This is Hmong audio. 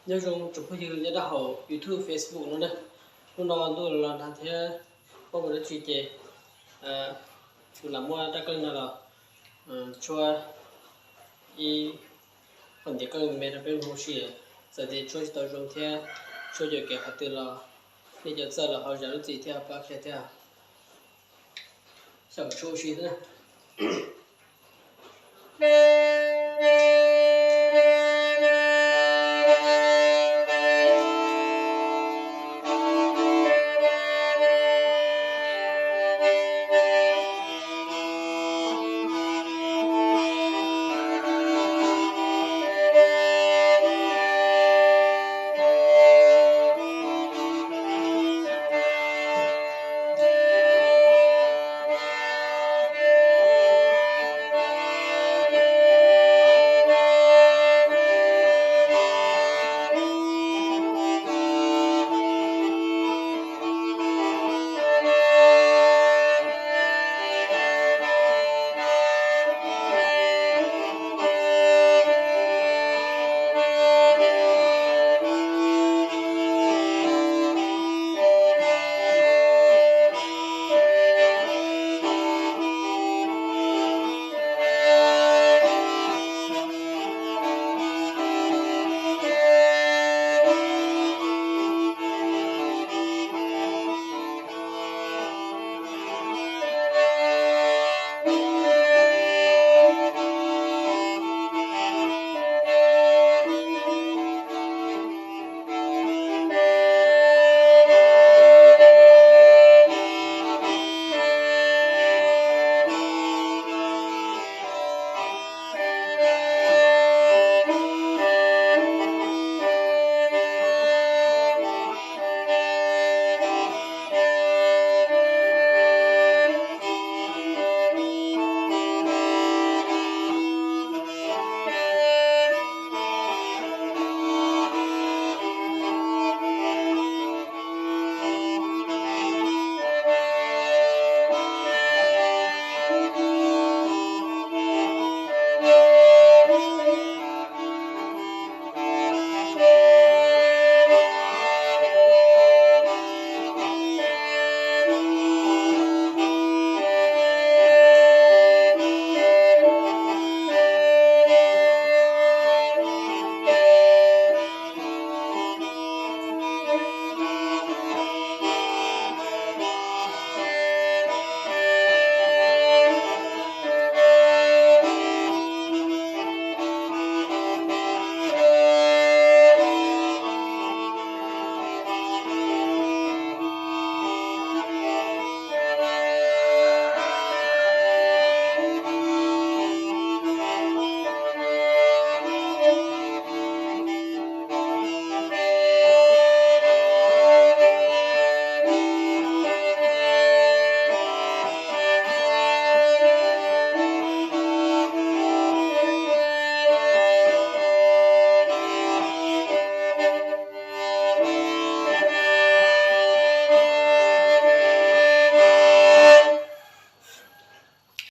Nyob zoo tsoom phooj ywg nyob rau hauv YouTube, Facebook no na. Hnub no ntuj los nag thiab, paub mus dab tsi ces kuv lam muab rab qeej no los tshuab ib qho ntiv qeej me rau peb mloog ua si. Txawm tias tshuab tsis tau zoo thiab tshuab yuam kev qhov twg los nej cov txawj los ho zam lub txim thiab pab qhia thiab. Xyaum tshuab ua si xwb na.